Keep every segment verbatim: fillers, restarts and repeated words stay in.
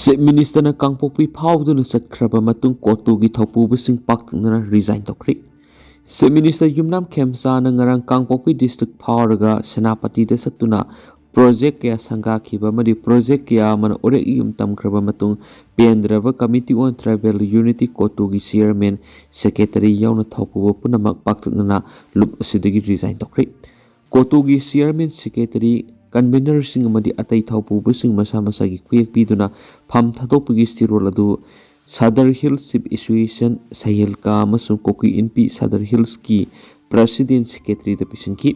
Chief ꯃꯤꯅꯤꯁꯇꯔꯅ ꯀꯥꯡꯄꯣꯛꯄꯤ ꯐꯥꯎꯗꯨꯅ ꯆꯠꯈ꯭ꯔꯕ ꯃꯇꯨꯡ ꯀꯣꯇꯨꯒꯤ ꯊꯧꯄꯨꯕꯁꯤꯡ ꯄꯥꯛꯇꯛꯅꯅ ꯔꯤꯖꯥꯏꯟ ꯇꯧꯈ꯭ꯔꯦ꯫ ꯆꯤꯐ ꯃꯤꯅꯤꯁꯇꯔ ꯌꯨꯝꯅꯥꯝ ꯈꯦꯝꯆꯥꯅ ꯉꯔꯥꯡ ꯀꯥꯡꯄꯣꯛꯄꯤ ꯗꯤꯁꯇ꯭ꯔꯤꯛ ꯐꯥꯎꯔꯒ ꯁꯦꯅꯥꯄꯇꯤꯗ ꯆꯠꯇꯨꯅ ꯄ꯭ꯔꯣꯖꯦꯛ ꯀꯌꯥ ꯁꯪꯒꯥꯈꯤꯕ ꯑꯃꯗꯤ ꯄ꯭ꯔꯣꯖꯦꯛ ꯀꯌꯥ ꯑꯃꯅ ꯎꯔꯦꯛ ꯌꯨꯝ ꯇꯝꯈ꯭ꯔꯕ ꯃꯇꯨꯡ ꯄꯦꯟꯗ꯭ꯔꯕ Committee on Tribal Unity ꯀꯣꯇꯨꯒꯤ ꯆꯤꯌꯔꯃꯦꯟ ꯁꯦꯀ꯭ꯔꯦꯇꯔꯤ ꯌꯥꯎꯅ ꯊꯧꯄꯨꯕ ꯄꯨꯝꯅꯃꯛ ꯄꯥꯛꯇꯛꯅꯅ ꯂꯨꯞ ꯑꯁꯤꯗꯒꯤ ꯔꯤꯖꯥꯏꯟ ꯇꯧꯈ꯭ꯔꯦ꯫ ꯀꯣꯇꯨꯒꯤ ꯆꯤꯌꯔꯃꯦꯟ ꯁꯦꯀ꯭ꯔꯦꯇꯔꯤ ꯀꯟꯚꯤꯅꯔꯁꯤꯡ ꯑꯃꯗꯤ ꯑꯇꯩ ꯊꯧꯄꯨꯕꯁꯤꯡ ꯃꯁꯥ ꯃꯁꯥꯒꯤ ꯈꯨꯌꯦꯛ ꯄꯤꯗꯨꯅ ꯐꯝ ꯊꯥꯗꯣꯛꯄꯒꯤ ꯆꯤꯔꯣꯜ ꯑꯗꯨ ꯁꯥꯗꯔ ꯍꯤꯜꯁ ꯆꯤꯐ ꯑꯦꯁꯣꯁꯤꯌꯦꯁꯟ ꯁꯍꯤꯜꯀꯥ ꯑꯃꯁꯨꯡ ꯀꯣꯀꯤ ꯏꯟꯄꯤ ꯁꯥꯗꯔ ꯍꯤꯜꯁꯀꯤ ꯄ꯭ꯔꯁꯤꯗꯦꯟ ꯁꯦꯀ꯭ꯔꯦꯇꯔꯤꯗ ꯄꯤꯁꯤꯟꯈꯤ꯫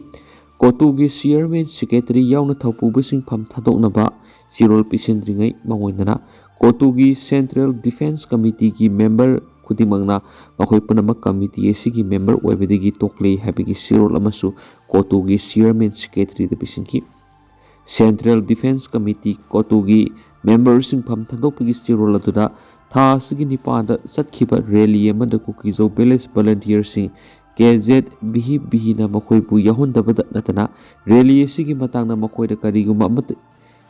ꯀꯣꯇꯨꯒꯤ ꯆꯤꯌꯔꯃꯦꯟ ꯁꯦꯀ꯭ꯔꯦꯇꯔꯤ ꯌꯥꯎꯅ ꯊꯧꯄꯨꯕꯁꯤꯡ ꯐꯝ ꯊꯥꯗꯣꯛꯅꯕ ꯆꯤꯔꯣꯜ ꯄꯤꯁꯤꯟꯗ꯭ꯔꯤꯉꯩ ꯃꯉꯣꯟꯗꯅ ꯀꯣꯇꯨꯒꯤ ꯁꯦꯟꯇ꯭ꯔꯦꯜ ꯗꯤꯐꯦꯟꯁ ꯀꯃꯤꯇꯤꯒꯤ ꯃꯦꯝꯕꯔ ꯈꯨꯗꯤꯡꯃꯛꯅ ꯃꯈꯣꯏ ꯄꯨꯝꯅꯃꯛ ꯀꯃꯤꯇꯤ ꯑꯁꯤꯒꯤ ꯃꯦꯝꯕꯔ ꯑꯣꯏꯕꯗꯒꯤ ꯇꯣꯛꯂꯦ ꯍꯥꯏꯕꯒꯤ ꯆꯤꯔꯣꯜ ꯑꯃꯁꯨ ꯀꯣꯇꯨꯒꯤ ꯆꯤꯌꯔꯃꯦꯟ ꯁꯦꯀ꯭ꯔꯦꯇꯔꯤꯗ ꯄꯤꯁꯤꯟꯈꯤ꯫ ꯁꯦꯟꯇ꯭ꯔꯦꯜ ꯗꯤꯐꯦꯟꯁ ꯀꯃꯤꯇꯤ ꯀꯣꯇꯨꯒꯤ ꯃꯦꯝꯕꯔꯁꯤꯡ ꯐꯝ ꯊꯥꯗꯣꯛꯄꯒꯤ ꯆꯤꯔꯣꯜ ꯑꯗꯨꯗ ꯊꯥ ꯑꯁꯤꯒꯤ ꯅꯤꯄꯥꯟꯗ ꯆꯠꯈꯤꯕ ꯔꯦꯂꯤ ꯑꯃꯗ ꯀꯨꯀꯤꯖꯧ ꯚꯤꯂꯦꯖ ꯚꯣꯂꯟꯇꯤꯌꯔꯁꯤꯡ ꯀꯦ ꯖꯦꯠ ꯚꯤ ꯚꯤꯅ ꯃꯈꯣꯏꯕꯨ ꯌꯥꯎꯍꯟꯗꯕꯗ ꯅꯠꯇꯅ ꯔꯦꯂꯤ ꯑꯁꯤꯒꯤ ꯃꯇꯥꯡꯗ ꯃꯈꯣꯏꯗ ꯀꯔꯤꯒꯨꯝꯕ ꯑꯃꯠꯇ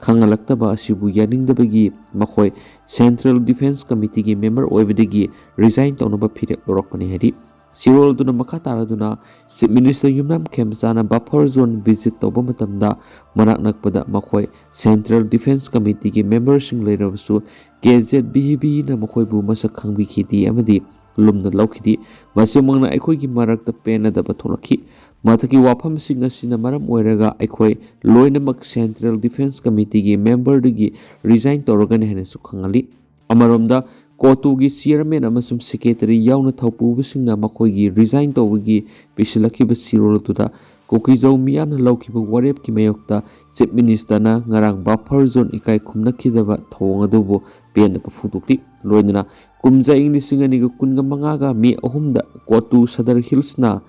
ꯈꯪꯍꯜꯂꯛꯇꯕ ꯑꯁꯤꯕꯨ ꯌꯥꯅꯤꯡꯗꯕꯒꯤ ꯃꯈꯣꯏ ꯁꯦꯟꯇ꯭ꯔꯦꯜ ꯗꯤꯐꯦꯟꯁ ꯀꯃꯤꯇꯤꯒꯤ ꯃꯦꯝꯕꯔ ꯑꯣꯏꯕꯗꯒꯤ ꯔꯤꯖꯥꯏꯟ ꯇꯧꯅꯕ ꯐꯤꯔꯦꯞ ꯂꯧꯔꯛꯄꯅꯤ ꯍꯥꯏꯔꯤ꯫ ꯆꯤꯔꯣꯜ ꯑꯗꯨꯅ ꯃꯈꯥ ꯇꯥꯔꯗꯨꯅ ꯆꯤꯐ ꯃꯤꯅꯤꯁꯇꯔ ꯌꯨꯝꯅꯥꯝ ꯈꯦꯝꯆꯥꯅ ꯕꯐꯔ ꯖꯣꯟ ꯚꯤꯖꯤꯠ ꯇꯧꯕ ꯃꯇꯝꯗ ꯃꯅꯥꯛ ꯅꯛꯄꯗ ꯃꯈꯣꯏ ꯁꯦꯟꯇ꯭ꯔꯦꯜ ꯗꯤꯐꯦꯟꯁ ꯀꯃꯤꯇꯤꯒꯤ ꯃꯦꯝꯕꯔꯁꯤꯡ ꯂꯩꯔꯕꯁꯨ ꯀꯦ ꯖꯦꯠ ꯚꯤ ꯚꯤꯅ ꯃꯈꯣꯏꯕꯨ ꯃꯁꯛ ꯈꯪꯕꯤꯈꯤꯗꯦ ꯑꯃꯗꯤ ꯂꯨꯝꯅ ꯂꯧꯈꯤꯗꯦ꯫ ꯃꯁꯤꯃꯛꯅ ꯑꯩꯈꯣꯏꯒꯤ ꯃꯔꯛꯇ ꯄꯦꯟꯅꯗꯕ ꯊꯣꯛꯂꯛꯈꯤ꯫ ꯃꯊꯛꯀꯤ ꯋꯥꯐꯝꯁꯤꯡ ꯑꯁꯤꯅ ꯃꯔꯝ ꯑꯣꯏꯔꯒ ꯑꯩꯈꯣꯏ ꯂꯣꯏꯅꯃꯛ ꯁꯦꯟꯇ꯭ꯔꯦꯜ ꯗꯤꯐꯦꯟꯁ ꯀꯃꯤꯇꯤꯒꯤ ꯃꯦꯝꯕꯔꯗꯒꯤ ꯔꯤꯖꯥꯏꯟ ꯇꯧꯔꯒꯅꯤ ꯍꯥꯏꯅꯁꯨ ꯈꯪꯍꯜꯂꯤ꯫ ꯑꯃꯔꯣꯝꯗ ꯀꯣꯇꯨꯒꯤ ꯆꯤꯌꯔꯃꯦꯟ ꯑꯃꯁꯨꯡ ꯁꯦꯀ꯭ꯔꯦꯇꯔꯤ ꯌꯥꯎꯅ ꯊꯧꯄꯨꯕꯁꯤꯡꯅ ꯃꯈꯣꯏꯒꯤ ꯔꯤꯖꯥꯏꯟ ꯇꯧꯕꯒꯤ ꯄꯤꯁꯤꯜꯂꯛꯈꯤꯕ ꯆꯤꯔꯣꯜ ꯑꯗꯨꯗ ꯀꯨꯀꯤꯖꯧ ꯃꯤꯌꯥꯝꯅ ꯂꯧꯈꯤꯕ ꯋꯥꯔꯦꯞꯀꯤ ꯃꯥꯌꯣꯛꯇ ꯆꯤꯐ ꯃꯤꯅꯤꯁꯇꯔꯅ ꯉꯔꯥꯡ ꯕꯐꯔ ꯖꯣꯟ ꯏꯀꯥꯏ ꯈꯨꯝꯅꯈꯤꯗꯕ ꯊꯧꯑꯣꯡ ꯑꯗꯨꯕꯨ ꯄꯦꯟꯗꯕ ꯐꯣꯡꯗꯣꯛꯂꯤ꯫ ꯂꯣꯏꯅꯅ ꯀꯨꯝꯖꯥ ꯏꯪ ꯂꯤꯁꯤꯡ ꯑꯅꯤꯒ ꯀꯨꯟꯒ ꯃꯉꯥꯒ ꯃꯦ ꯑꯍꯨꯝꯗ ꯀꯣꯇꯨ ꯁꯗꯔ ꯍꯤꯜꯁꯅ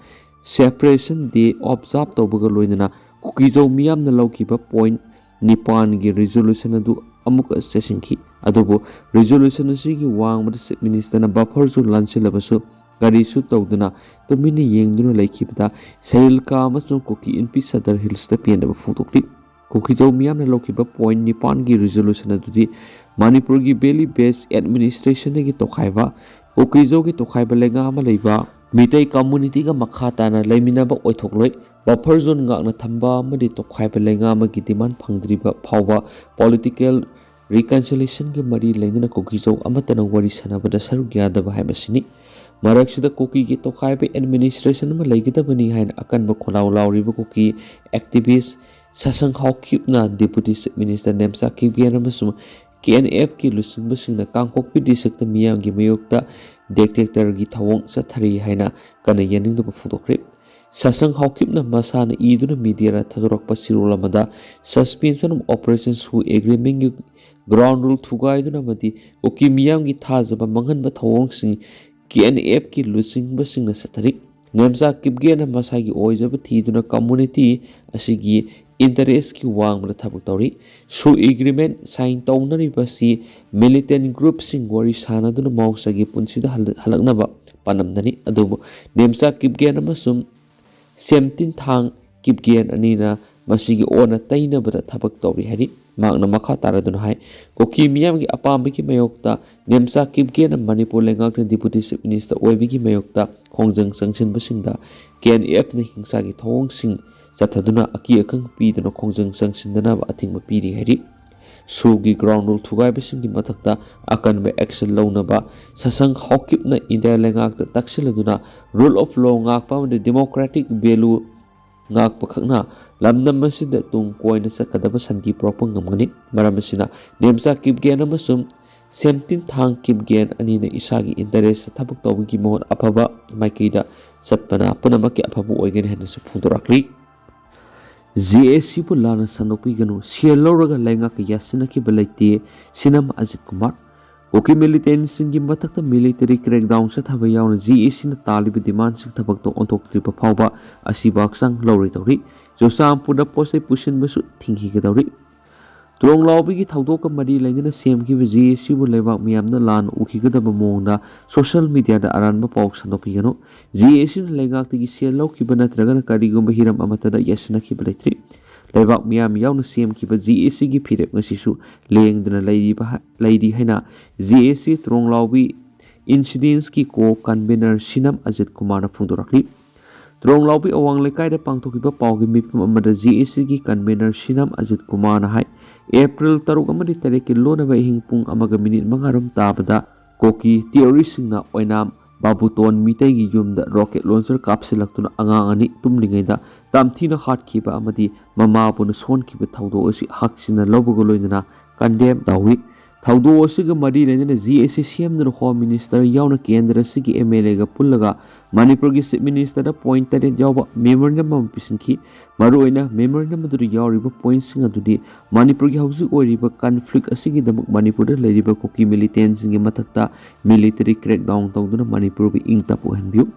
ꯁꯦꯄꯔꯦꯁꯟ ꯗꯦ ꯑꯣꯕꯖꯥꯔꯕ ꯇꯧꯕꯒ ꯂꯣꯏꯅꯅ ꯀꯨꯀꯤꯖꯧ ꯃꯤꯌꯥꯝꯅ ꯂꯧꯈꯤꯕ ꯄꯣꯏꯟ ꯅꯤꯄꯥꯟꯒꯤ ꯔꯤꯖꯣꯂꯨꯁꯟ ꯑꯗꯨ ꯑꯃꯨꯛꯀ ꯆꯠꯁꯤꯟꯈꯤ꯫ ꯑꯗꯨꯕꯨ ꯔꯤꯖꯣꯂꯨꯁꯟ ꯑꯁꯤꯒꯤ ꯋꯥꯡꯃꯗ ꯆꯤꯐ ꯃꯤꯅꯤꯁꯇꯔꯅ ꯕꯐꯔ ꯖꯣꯟ ꯂꯥꯟꯁꯤꯜꯂꯕꯁꯨ ꯀꯔꯤꯁꯨ ꯇꯧꯗꯅ ꯇꯨꯃꯤꯟꯅ ꯌꯦꯡꯗꯨꯅ ꯂꯩꯈꯤꯕꯗ ꯁꯍꯤꯜꯀꯥ ꯑꯃꯁꯨꯡ ꯀꯨꯀꯤ ꯏꯟꯄꯤ ꯁꯗꯔ ꯍꯤꯜꯁꯇ ꯄꯦꯟꯗꯕ ꯐꯣꯡꯗꯣꯛꯂꯤ꯫ ꯀꯨꯀꯤꯖꯧ ꯃꯤꯌꯥꯝꯅ ꯂꯧꯈꯤꯕ ꯄꯣꯏꯟ ꯅꯤꯄꯥꯟꯒꯤ ꯔꯤꯖꯣꯂꯨꯁꯟ ꯑꯗꯨꯗꯤ ꯃꯅꯤꯄꯨꯔꯒꯤ valley based administrationꯗꯒꯤ ꯇꯣꯈꯥꯏꯕ, ꯀꯨꯀꯤꯖꯧꯒꯤ ꯇꯣꯈꯥꯏꯕ ꯂꯩꯉꯥꯛ ꯑꯃ ꯂꯩꯕ, ꯃꯤꯇꯩ communityꯒ ꯃꯈꯥ ꯇꯥꯅ ꯂꯩꯃꯤꯟꯅꯕ ꯑꯣꯏꯊꯣꯛꯂꯣꯏ, buffer zone ꯉꯥꯛꯅ ꯊꯝꯕ ꯑꯃꯗꯤ ꯇꯣꯈꯥꯏꯕ ꯂꯩꯉꯥꯛ ꯑꯃꯒꯤ demand ꯐꯪꯗ꯭ꯔꯤꯕ ꯐꯥꯎꯕ political reconciliationꯒ ꯃꯔꯤ ꯂꯩꯅꯅ ꯀꯨꯀꯤꯖꯧ ꯑꯃꯠꯇꯅ ꯋꯥꯔꯤ ꯁꯥꯟꯅꯕꯗ ꯁꯔꯨꯛ ꯌꯥꯗꯕ ꯍꯥꯏꯕꯁꯤꯅꯤ꯫ ꯃꯔꯛꯁꯤꯗ ꯀꯨꯀꯤꯒꯤ ꯇꯣꯈꯥꯏꯕ administration ꯑꯃ ꯂꯩꯒꯗꯕꯅꯤ ꯍꯥꯏꯅ ꯑꯀꯟꯕ ꯈꯣꯜꯂꯥꯎ ꯂꯥꯎꯔꯤꯕ ꯀꯨꯀꯤ activist ꯁꯥꯁꯪ ꯍꯥꯎꯀꯤꯞꯅ Deputy Chief Minister Nemcha Kipgen ꯑꯃꯁꯨꯡ KNFꯀꯤ ꯂꯨꯆꯤꯡꯕꯁꯤꯡꯅ ꯀꯥꯡꯄꯣꯛꯄꯤ districtꯇ ꯃꯤꯌꯥꯝꯒꯤ ꯃꯥꯌꯣꯛꯇ dictatorꯒꯤ ꯊꯧꯑꯣꯡ ꯆꯠꯊꯔꯤ ꯍꯥꯏꯅ ꯀꯟꯅ ꯌꯥꯅꯤꯡꯗꯕ ꯐꯣꯡꯗꯣꯛꯈ꯭ꯔꯦ꯫ ꯁꯥꯁꯪ ꯍꯥꯎꯀꯤꯞꯅ ꯃꯁꯥꯅ ꯏꯗꯨꯅ mediaꯗ ꯊꯥꯗꯣꯔꯛꯄ ꯆꯦꯔꯣꯜ ꯑꯃꯗ, suspension of operation ꯁꯨ agreementꯀꯤ ground rule ꯊꯨꯒꯥꯏꯗꯨꯅ ꯑꯃꯗꯤ ꯀꯨꯀꯤ ꯃꯤꯌꯥꯝꯒꯤ ꯊꯥꯖꯕ ꯃꯥꯡꯍꯟꯕ ꯊꯧꯑꯣꯡꯁꯤꯡ KNFꯀꯤ ꯂꯨꯆꯤꯡꯕꯁꯤꯡꯅ ꯆꯠꯊꯔꯤ꯫ ꯅꯦꯝꯆꯥ ꯀꯤꯞꯒꯦꯟꯅ ꯃꯁꯥꯒꯤ ꯑꯣꯏꯖꯕ ꯊꯤꯗꯨꯅ community ꯑꯁꯤꯒꯤ interestꯀꯤ ꯋꯥꯡꯃꯗ ꯊꯕꯛ ꯇꯧꯔꯤ꯫ ꯁꯨ agreement sign ꯇꯧꯅꯔꯤꯕꯁꯤ militant groupꯁꯤꯡ ꯋꯥꯔꯤ ꯁꯥꯟꯅꯗꯨꯅ ꯃꯍꯧꯁꯥꯒꯤ ꯄꯨꯟꯁꯤꯗ ꯍꯜ-, ꯍꯜꯂꯛꯅꯕ ꯄꯥꯟꯗꯝꯗꯅꯤ꯫ ꯑꯗꯨꯕꯨ ꯅꯦꯝꯆꯥ ꯀꯤꯞꯒꯦꯟ ꯑꯃꯁꯨꯡ ꯁꯦꯝꯇꯤꯟꯊꯥꯡ ꯀꯤꯞꯒꯦꯟ ꯑꯅꯤꯅ ꯃꯁꯤꯒꯤ ꯑꯣꯟꯅ ꯇꯩꯅꯕꯗ ꯊꯕꯛ ꯇꯧꯔꯤ ꯍꯥꯏꯔꯤ꯫ ꯃꯍꯥꯛꯅ ꯃꯈꯥ ꯇꯥꯔꯗꯨꯅ ꯍꯥꯏ, ꯀꯨꯀꯤ ꯃꯤꯌꯥꯝꯒꯤ ꯑꯄꯥꯝꯕꯒꯤ ꯃꯥꯌꯣꯛꯇ ꯅꯦꯝꯆꯥ ꯀꯤꯞꯒꯦꯟꯅ ꯃꯅꯤꯄꯨꯔ ꯂꯩꯉꯥꯛꯅ Deputy Chief Minister ꯑꯣꯏꯕꯒꯤ ꯃꯥꯌꯣꯛꯇ ꯈꯣꯡꯖꯪ ꯆꯪꯁꯤꯟꯕꯁꯤꯡꯗ KNFꯅ ꯍꯤꯡꯁꯥꯒꯤ ꯊꯧꯑꯣꯡꯁꯤꯡ ꯆꯠꯊꯗꯨꯅ ꯑꯀꯤ ꯑꯈꯪ ꯄꯤꯗꯨꯅ ꯈꯣꯡꯖꯪ ꯆꯪꯁꯤꯟꯗꯅꯕ ꯑꯊꯤꯡꯕ ꯄꯤꯔꯤ ꯍꯥꯏꯔꯤ꯫ ꯁꯨꯒꯤ ground rule ꯊꯨꯒꯥꯏꯕꯁꯤꯡꯒꯤ ꯃꯊꯛꯇ ꯑꯀꯟꯕ action ꯂꯧꯅꯕ ꯁꯥꯁꯪ ꯍꯥꯎꯀꯤꯞꯅ ꯏꯟꯗꯤꯌꯥ ꯂꯩꯉꯥꯛꯇ ꯇꯛꯁꯤꯜꯂꯗꯨꯅ rule of law ꯉꯥꯛꯄ ꯑꯃꯗꯤ democratic value ꯉꯥꯛꯄ ꯈꯛꯅ ꯂꯝꯗꯝ ꯑꯁꯤꯗ ꯇꯨꯡ ꯀꯣꯏꯅ ꯆꯠꯀꯗꯕ ꯁꯥꯟꯇꯤ ꯄꯨꯔꯛꯄ ꯉꯝꯒꯅꯤ꯫ ꯃꯔꯝ ꯑꯁꯤꯅ ꯅꯦꯝꯆꯥ ꯀꯤꯞꯒꯦꯟ ꯑꯃꯁꯨꯡ ꯁꯦꯝꯇꯤꯟꯊꯥꯡ ꯀꯤꯞꯒꯦꯟ ꯑꯅꯤꯅ ꯏꯁꯥꯒꯤ interestꯇ ꯊꯕꯛ ꯇꯧꯕꯒꯤ ꯃꯍꯨꯠ ꯑꯐꯕ ꯃꯥꯏꯀꯩꯗ ꯆꯠꯄꯅ ꯄꯨꯝꯅꯃꯛꯀꯤ ꯑꯐꯕ ꯑꯣꯏꯒꯅꯤ ꯍꯥꯏꯅꯁꯨ ꯐꯣꯡꯗꯣꯔꯛꯂꯤ꯫ JACꯕꯨ ꯂꯥꯟꯅ ꯁꯟꯗꯣꯛꯄꯤꯒꯅꯨ, ꯁꯦꯜ ꯂꯧꯔꯒ ꯂꯩꯉꯥꯛꯀ ꯌꯥꯁꯤꯟꯅꯈꯤꯕ ꯂꯩꯇꯦ, ꯁꯤꯅꯝ ꯑꯖꯤꯠ ꯀꯨꯃꯥꯔ꯫ ꯀꯨꯀꯤ militantꯁꯤꯡꯒꯤ ꯃꯊꯛꯇ military crackdown ꯆꯠꯊꯕ ꯌꯥꯎꯅ JACꯅ ꯇꯥꯜꯂꯤꯕ demandꯁꯤꯡ ꯊꯕꯛꯇ ꯑꯣꯟꯊꯣꯛꯇ꯭ꯔꯤꯕ ꯐꯥꯎꯕ ꯑꯁꯤꯕ ꯍꯛꯆꯥꯡ ꯂꯧꯔꯣꯏꯗꯧꯔꯤ꯫ ꯆꯨꯔꯆꯥꯟꯄꯨꯔꯗ ꯄꯣꯠꯆꯩ ꯄꯨꯁꯤꯟꯕꯁꯨ ꯊꯤꯡꯈꯤꯒꯗꯧꯔꯤ꯫ ꯇ꯭ꯔꯣꯡꯂꯥꯎꯕꯤꯒꯤ ꯊꯧꯗꯣꯛꯀ ꯃꯔꯤ ꯂꯩꯅꯅ ꯁꯦꯝꯈꯤꯕ JACꯕꯨ ꯂꯩꯕꯥꯛ ꯃꯤꯌꯥꯝꯅ ꯂꯥꯟꯅ ꯎꯈꯤꯒꯗꯕ ꯃꯑꯣꯡꯗ social mediaꯗ ꯑꯔꯥꯟꯕ ꯄꯥꯎ ꯁꯟꯗꯣꯛꯄꯤꯒꯅꯨ꯫ JACꯅ ꯂꯩꯉꯥꯛꯇꯒꯤ ꯁꯦꯜ ꯂꯧꯈꯤꯕ ꯅꯠꯇ꯭ꯔꯒꯅ ꯀꯔꯤꯒꯨꯝꯕ ꯍꯤꯔꯝ ꯑꯃꯠꯇꯗ ꯌꯥꯁꯤꯟꯅꯈꯤꯕ ꯂꯩꯇ꯭ꯔꯤ꯫ ꯂꯩꯕꯥꯛ ꯃꯤꯌꯥꯝ ꯌꯥꯎꯅ ꯁꯦꯝꯈꯤꯕ ꯖꯦ ꯑꯦ ꯁꯤꯒꯤ ꯐꯤꯔꯦꯞ ꯉꯁꯤꯁꯨ ꯂꯦꯡꯗꯅ ꯂꯩꯔꯤꯕ ꯍꯥ-, ꯂꯩꯔꯤ ꯍꯥꯏꯅ ꯖꯦ ꯑꯦ ꯁꯤ ꯇ꯭ꯔꯣꯡꯂꯥꯎꯕꯤ ꯏꯟꯁꯤꯗꯦꯟꯁꯀꯤ ꯀꯣ ꯀꯟꯚꯦꯅꯔ ꯁꯤꯅꯝ ꯑꯖꯤꯠ ꯀꯨꯃꯥꯔꯅ ꯐꯣꯡꯗꯣꯔꯛꯂꯤ꯫ ꯇ꯭ꯔꯣꯡꯂꯥꯎꯕꯤ ꯑꯋꯥꯡ ꯂꯩꯀꯥꯏꯗ ꯄꯥꯡꯊꯣꯛꯈꯤꯕ ꯄꯥꯎꯒꯤ ꯃꯤꯐꯝ ꯑꯃꯗ ꯖꯦ ꯑꯦ ꯁꯤꯒꯤ ꯀꯟꯚꯦꯅꯔ ꯁꯤꯅꯝ ꯑꯖꯤꯠ ꯀꯨꯃꯥꯔꯅ ꯍꯥꯏ, ꯑꯦꯄ꯭ꯔꯤꯜ ꯇꯔꯨꯛ ꯑꯃꯗꯤ ꯇꯔꯦꯠꯀꯤ ꯂꯣꯟꯅꯕ ꯑꯍꯤꯡ ꯄꯨꯡ ꯑꯃꯒ ꯃꯤꯅꯤꯠ ꯃꯉꯥꯔꯣꯝ ꯇꯥꯕꯗ ꯀꯣꯀꯤ ꯇꯦꯔꯣꯔꯤꯁꯁꯤꯡꯅ ꯑꯣꯏꯅꯥꯝ ꯕꯥꯕꯨꯇꯣꯟ ꯃꯤꯇꯩꯒꯤ ꯌꯨꯝꯗ ꯔꯣꯀꯦꯠ ꯂꯣꯟꯆꯔ ꯀꯥꯞꯁꯤꯜꯂꯛꯇꯨꯅ ꯑꯉꯥꯡ ꯑꯅꯤ ꯇꯨꯝꯂꯤꯉꯩꯗ ꯇꯝꯊꯤꯅ ꯍꯥꯠꯈꯤꯕ ꯑꯃꯗꯤ ꯃꯃꯥꯕꯨꯅ ꯁꯣꯟꯈꯤꯕ ꯊꯧꯗꯣꯛ ꯑꯁꯤ ꯍꯛꯆꯤꯟꯅ ꯂꯧꯕꯒ ꯂꯣꯏꯅꯅ ꯀꯟꯗꯦꯝ ꯇꯧꯏ꯫ ꯊꯧꯗꯣꯛ ꯑꯁꯤꯒ ꯃꯔꯤ ꯂꯩꯅꯅ ꯖꯦ ꯑꯦ ꯁꯤ ꯁꯦꯝꯗꯨꯅ ꯍꯣꯝ ꯃꯤꯅꯤꯁꯇꯔ ꯌꯥꯎꯅ ꯀꯦꯟꯗ꯭ꯔ ꯑꯁꯤꯒꯤ ꯑꯦꯝ ꯑꯦꯜ ꯑꯦꯒ ꯄꯨꯜꯂꯒ ꯃꯅꯤꯄꯨꯔꯒꯤ ꯆꯤꯐ ꯃꯤꯅꯤꯁꯇꯔꯗ ꯄꯣꯏꯟꯠ ꯇꯔꯦꯠ ꯌꯥꯎꯕ ꯃꯦꯃꯣꯔꯦꯟꯗꯝ ꯑꯃ ꯄꯤꯁꯤꯟꯈꯤ꯫ ꯃꯔꯨꯑꯣꯏꯅ ꯃꯦꯃꯣꯔꯦꯟꯗꯝ ꯑꯗꯨꯗ ꯌꯥꯎꯔꯤꯕ ꯄꯣꯏꯟꯠꯁꯤꯡ ꯑꯗꯨꯗꯤ ꯃꯅꯤꯄꯨꯔꯒꯤ ꯍꯧꯖꯤꯛ ꯑꯣꯏꯔꯤꯕ ꯀꯟꯐ꯭ꯂꯤꯛ ꯑꯁꯤꯒꯤꯗꯃꯛ ꯃꯅꯤꯄꯨꯔꯗ ꯂꯩꯔꯤꯕ ꯀꯨꯀꯤ ꯃꯤꯂꯤꯇꯦꯟꯁꯤꯡꯒꯤ ꯃꯊꯛꯇ ꯃꯤꯂꯤꯇꯔꯤ ꯀ꯭ꯔꯦꯛꯗꯥꯎꯟ ꯇꯧꯗꯨꯅ ꯃꯅꯤꯄꯨꯔꯕꯨ ꯏꯪ ꯇꯞꯄ ꯑꯣꯏꯍꯟꯕꯤꯌꯨ꯫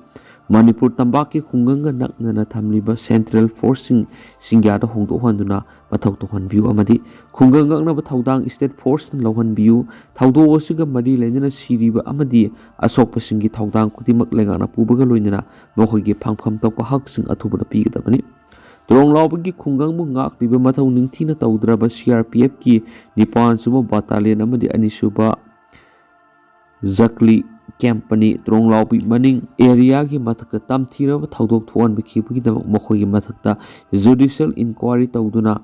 ꯃꯅꯤꯄꯨꯔ ꯇꯝꯄꯥꯛꯀꯤ ꯈꯨꯡꯒꯪꯒ ꯅꯛꯅꯅ ꯊꯝꯂꯤꯕ ꯁꯦꯟꯇ꯭ꯔꯦꯜ ꯐꯣꯔꯁꯁꯤꯡ ꯁꯤꯡꯒ꯭ꯌꯥꯗ ꯍꯣꯡꯗꯣꯛꯍꯟꯗꯨꯅ ꯃꯊꯧ ꯇꯧꯍꯟꯕꯤꯌꯨ ꯑꯃꯗꯤ ꯈꯨꯡꯒꯪ ꯉꯥꯛꯅꯕ ꯊꯧꯗꯥꯡ ꯁ꯭ꯇꯦꯠ ꯐꯣꯔꯁꯅ ꯂꯧꯍꯟꯕꯤꯌꯨ꯫ ꯊꯧꯗꯣꯛ ꯑꯁꯤꯒ ꯃꯔꯤ ꯂꯩꯅꯅ ꯁꯤꯔꯤꯕ ꯑꯃꯗꯤ ꯑꯁꯣꯛꯄꯁꯤꯡꯒꯤ ꯊꯧꯗꯥꯡ ꯈꯨꯗꯤꯡꯃꯛ ꯂꯩꯉꯥꯛꯅ ꯄꯨꯕꯒ ꯂꯣꯏꯅꯅ ꯃꯈꯣꯏꯒꯤ ꯐꯪꯐꯝ ꯊꯣꯛꯄ ꯍꯛꯁꯤꯡ ꯑꯊꯨꯕꯗ ꯄꯤꯒꯗꯕꯅꯤ꯫ ꯇ꯭ꯔꯣꯡꯂꯥꯎꯕꯒꯤ ꯈꯨꯡꯒꯪꯕꯨ ꯉꯥꯛꯂꯤꯕ ꯃꯊꯧ ꯅꯤꯡꯊꯤꯅ ꯇꯧꯗ꯭ꯔꯕ ꯁꯤ ꯑꯥꯔ ꯄꯤ ꯑꯦꯐꯀꯤ ꯅꯤꯄꯥꯟ ꯁꯨꯕ ꯕꯠꯇꯥꯂꯤꯌꯟ ꯑꯃꯗꯤ ꯑꯅꯤꯁꯨꯕ ꯖꯛꯂꯤ ꯀꯦꯝꯄꯅꯤ ꯇ꯭ꯔꯣꯡꯂꯥꯎꯕꯤ ꯃꯅꯤꯡ ꯑꯦꯔꯤꯌꯥꯒꯤ ꯃꯊꯛꯇ ꯇꯝꯊꯤꯔꯕ ꯊꯧꯗꯣꯛ ꯊꯣꯛꯍꯟꯕꯤꯈꯤꯕꯒꯤꯗꯃꯛ ꯃꯈꯣꯏꯒꯤ ꯃꯊꯛꯇ ꯖꯨꯗꯤꯁꯤꯌꯦꯜ ꯏꯟꯀ꯭ꯋꯥꯏꯔꯤ ꯇꯧꯗꯨꯅ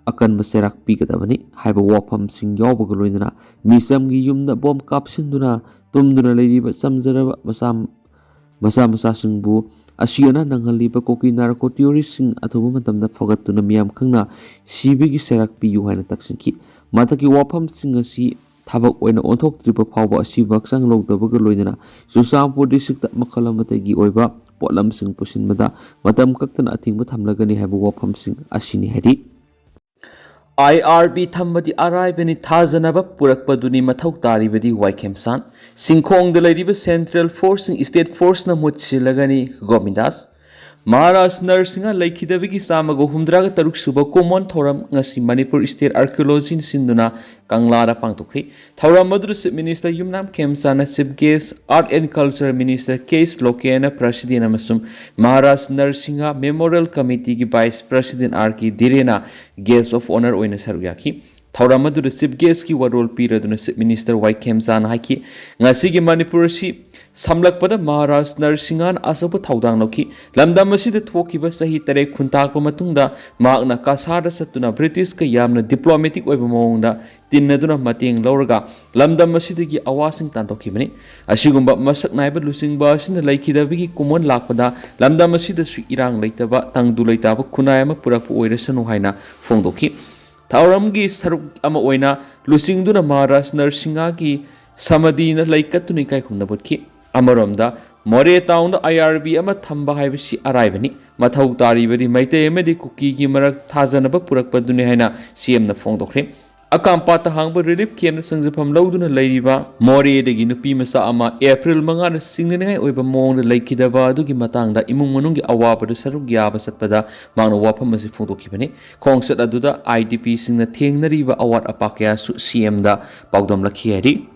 ꯑꯀꯟꯕ ꯆꯩꯔꯥꯛ ꯄꯤꯒꯗꯕꯅꯤ ꯍꯥꯏꯕ ꯋꯥꯐꯝꯁꯤꯡ ꯌꯥꯎꯕꯒ ꯂꯣꯏꯅꯅ ꯃꯤꯆꯝꯒꯤ ꯌꯨꯝꯗ ꯕꯣꯝ ꯀꯥꯞꯁꯤꯟꯗꯨꯅ ꯇꯨꯝꯗꯨꯅ ꯂꯩꯔꯤꯕ ꯆꯝꯖꯔꯕ ꯃꯆꯥ ꯃꯆꯥ ꯃꯆꯥꯁꯤꯡꯕꯨ ꯑꯁꯤ ꯑꯅꯥ ꯅꯪꯍꯜꯂꯤꯕ ꯀꯨꯀꯤ ꯅꯥꯔꯀꯣ ꯇꯦꯔꯣꯔꯤꯁꯁꯤꯡ ꯑꯊꯨꯕ ꯃꯇꯝꯗ ꯐꯒꯠꯇꯨꯅ ꯃꯤꯌꯥꯝ ꯈꯪꯅ ꯁꯤꯕꯒꯤ ꯆꯩꯔꯥꯛ ꯄꯤꯌꯨ ꯍꯥꯏꯅ ꯇꯛꯁꯤꯟꯈꯤ꯫ ꯃꯊꯛꯀꯤ ꯋꯥꯐꯝꯁꯤꯡ ꯑꯁꯤ ꯊꯕꯛ ꯑꯣꯏꯅ ꯑꯣꯟꯊꯣꯛꯇ꯭ꯔꯤꯕ ꯐꯥꯎꯕ ꯑꯁꯤꯕꯨ ꯍꯛꯆꯥꯡ ꯂꯧꯗꯕꯒ ꯂꯣꯏꯅꯅ ꯆꯨꯔꯆꯥꯟꯄꯨꯔ ꯗꯤꯁꯇ꯭ꯔꯤꯛꯇ ꯃꯈꯜ ꯑꯃꯠꯇꯒꯤ ꯑꯣꯏꯕ ꯄꯣꯠꯂꯝꯁꯤꯡ ꯄꯨꯁꯤꯟꯕꯗ ꯃꯇꯝ ꯀꯛꯇꯅ ꯑꯊꯤꯡꯕ ꯊꯝꯂꯒꯅꯤ ꯍꯥꯏꯕ ꯋꯥꯐꯝꯁꯤꯡ ꯑꯁꯤꯅꯤ ꯍꯥꯏꯔꯤ꯫ ꯑꯥꯏ ꯑꯥꯔ ꯕꯤ ꯊꯝꯕꯗꯤ ꯑꯔꯥꯏꯕꯅꯤ, ꯊꯥꯖꯅꯕ ꯄꯨꯔꯛꯄꯗꯨꯅꯤ ꯃꯊꯧ ꯇꯥꯔꯤꯕꯗꯤ ꯋꯥꯏꯈꯦꯝꯁꯥꯟ꯫ ꯁꯤꯡꯈꯣꯡꯗ ꯂꯩꯔꯤꯕ ꯁꯦꯟꯇ꯭ꯔꯦꯜ ꯐꯣꯔꯁꯁꯤꯡ ꯁ꯭ꯇꯦꯠ ꯐꯣꯔꯁꯅ ꯃꯍꯨꯠ ꯁꯤꯜꯂꯒꯅꯤ ꯒꯣꯕꯤꯟꯗꯥꯁ꯫ ꯃꯍꯥꯔꯥꯖ ꯅꯔꯁꯤꯡꯍ ꯂꯩꯈꯤꯗꯕꯒꯤ ꯆꯥꯝꯃꯒ ꯍꯨꯝꯗ꯭ꯔꯥꯒ ꯇꯔꯨꯛ ꯁꯨꯕ ꯀꯨꯃꯣꯟ ꯊꯧꯔꯝ ꯉꯁꯤ ꯃꯅꯤꯄꯨꯔ ꯁ꯭ꯇꯦꯠ ꯑꯥꯔꯀꯤꯑꯣꯂꯣꯖꯤꯅ ꯁꯤꯟꯗꯨꯅ ꯀꯪꯂꯥꯗ ꯄꯥꯡꯊꯣꯛꯈ꯭ꯔꯤ꯫ ꯊꯧꯔꯝ ꯑꯗꯨꯗ ꯆꯤꯐ ꯃꯤꯅꯤꯁꯇꯔ ꯌꯨꯝꯅꯥꯝ ꯈꯦꯝꯆꯥꯟꯅ chief guest, art and culture minister K S ꯂꯣꯀꯦꯟꯅ ꯄ꯭ꯔꯁꯤꯗꯦꯟ ꯑꯃꯁꯨꯡ ꯃꯍꯥꯔꯥꯖ ꯅꯔꯁꯤꯡꯍ ꯃꯦꯃꯣꯔꯤꯌꯦꯜ ꯀꯃꯤꯇꯤꯒꯤ ꯚꯥꯏꯁ ꯄ꯭ꯔꯁꯤꯗꯦꯟ ꯑꯥꯔ ꯀꯦ ꯙꯤꯔꯦꯟꯅ ꯒꯦꯁ ꯑꯣꯐ ꯑꯣꯅꯔ ꯑꯣꯏꯅ ꯁꯔꯨꯛ ꯌꯥꯈꯤ꯫ ꯊꯧꯔꯝ ꯑꯗꯨꯗ ꯆꯤꯐ ꯒꯦꯁꯀꯤ ꯋꯥꯔꯣꯜ ꯄꯤꯔꯗꯨꯅ ꯆꯤꯐ ꯃꯤꯅꯤꯁꯇꯔ ꯋꯥꯏ ꯈꯦꯝꯆꯥꯟꯅ ꯍꯥꯏꯈꯤ, ꯉꯁꯤꯒꯤ ꯃꯅꯤꯄꯨꯔ ꯑꯁꯤ ꯁꯝꯂꯛꯄꯗ ꯃꯍꯥꯔꯥꯖ ꯅꯔꯁꯤꯡꯍꯅ ꯑꯆꯧꯕ ꯊꯧꯗꯥꯡ ꯂꯧꯈꯤ꯫ ꯂꯝꯗꯝ ꯑꯁꯤꯗ ꯊꯣꯛꯈꯤꯕ ꯆꯍꯤ ꯇꯔꯦꯠ ꯈꯨꯟꯇꯥꯛꯄ ꯃꯇꯨꯡꯗ ꯃꯍꯥꯛꯅ ꯀꯁꯥꯔꯗ ꯆꯠꯇꯨꯅ ꯕ꯭ꯔꯤꯇꯤꯁꯀ ꯌꯥꯝꯅ ꯗꯤꯄ꯭ꯂꯣꯃꯦꯇꯤꯛ ꯑꯣꯏꯕ ꯃꯑꯣꯡꯗ ꯇꯤꯟꯅꯗꯨꯅ ꯃꯇꯦꯡ ꯂꯧꯔꯒ ꯂꯝꯗꯝ ꯑꯁꯤꯗꯒꯤ ꯑꯋꯥꯁꯤꯡ ꯇꯥꯟꯊꯣꯛꯈꯤꯕꯅꯤ꯫ ꯑꯁꯤꯒꯨꯝꯕ ꯃꯁꯛ ꯅꯥꯏꯕ ꯂꯨꯆꯤꯡꯕ ꯑꯁꯤꯅ ꯂꯩꯈꯤꯗꯕꯒꯤ ꯀꯨꯃꯣꯟ ꯂꯥꯛꯄꯗ ꯂꯝꯗꯝ ꯑꯁꯤꯗꯁꯨ ꯏꯔꯥꯡ ꯂꯩꯇꯕ, ꯇꯪꯗꯨ ꯂꯩꯇꯥꯕ ꯈꯨꯟꯅꯥꯏ ꯑꯃ ꯄꯨꯔꯛꯄ ꯑꯣꯏꯔꯁꯅꯨ ꯍꯥꯏꯅ ꯐꯣꯡꯗꯣꯛꯈꯤ꯫ ꯊꯧꯔꯝꯒꯤ ꯁꯔꯨꯛ ꯑꯃ ꯑꯣꯏꯅ ꯂꯨꯆꯤꯡꯗꯨꯅ ꯃꯍꯥꯔꯥꯖ ꯅꯔꯁꯤꯡꯍꯒꯤ ꯁꯃꯥꯙꯤꯅ ꯂꯩ ꯀꯠꯇꯨꯅ ꯏꯀꯥꯏ ꯈꯨꯝꯅꯕ ꯎꯠꯈꯤ꯫ ꯑꯃꯔꯣꯝꯗ, ꯃꯣꯔꯦ ꯇꯥꯎꯟꯗ ꯑꯥꯏ ꯑꯥꯔ ꯕꯤ ꯑꯃ ꯊꯝꯕ ꯍꯥꯏꯕꯁꯤ ꯑꯔꯥꯏꯕꯅꯤ꯫ ꯃꯊꯧ ꯇꯥꯔꯤꯕꯗꯤ ꯃꯩꯇꯩ ꯑꯃꯗꯤ ꯀꯨꯀꯤꯒꯤ ꯃꯔꯛ ꯊꯥꯖꯅꯕ ꯄꯨꯔꯛꯄꯗꯨꯅꯤ ꯍꯥꯏꯅ ꯁꯤ ꯑꯦꯝꯅ ꯐꯣꯡꯗꯣꯛꯈ꯭ꯔꯦ꯫ ꯑꯀꯥꯝꯄꯥꯠꯇ ꯍꯥꯡꯕ ꯔꯤꯂꯤꯐ ꯀꯦꯝꯞꯇ ꯆꯪꯖꯐꯝ ꯂꯧꯗꯨꯅ ꯂꯩꯔꯤꯕ ꯃꯣꯔꯦꯗꯒꯤ ꯅꯨꯄꯤ ꯃꯆꯥ ꯑꯃ ꯑꯦꯄ꯭ꯔꯤꯜ ꯃꯉꯥꯗ ꯆꯤꯡꯅꯅꯤꯡꯉꯥꯏ ꯑꯣꯏꯕ ꯃꯑꯣꯡꯗ ꯂꯩꯈꯤꯗꯕ ꯑꯗꯨꯒꯤ ꯃꯇꯥꯡꯗ ꯏꯃꯨꯡ ꯃꯅꯨꯡꯒꯤ ꯑꯋꯥꯕꯗꯨ ꯁꯔꯨꯛ ꯌꯥꯕ ꯆꯠꯄꯗ ꯃꯍꯥꯛꯅ ꯋꯥꯐꯝ ꯑꯁꯤ ꯐꯣꯡꯗꯣꯛꯈꯤꯕꯅꯤ꯫ ꯈꯣꯡꯆꯠ ꯑꯗꯨꯗ ꯑꯥꯏ ꯗꯤ ꯄꯤꯁꯤꯡꯅ ꯊꯦꯡꯅꯔꯤꯕ ꯑꯋꯥꯠ ꯑꯄꯥ ꯀꯌꯥꯁꯨ ꯁꯤ ꯑꯦꯝꯗ ꯄꯥꯎꯗꯝꯂꯛꯈꯤ ꯍꯥꯏꯔꯤ꯫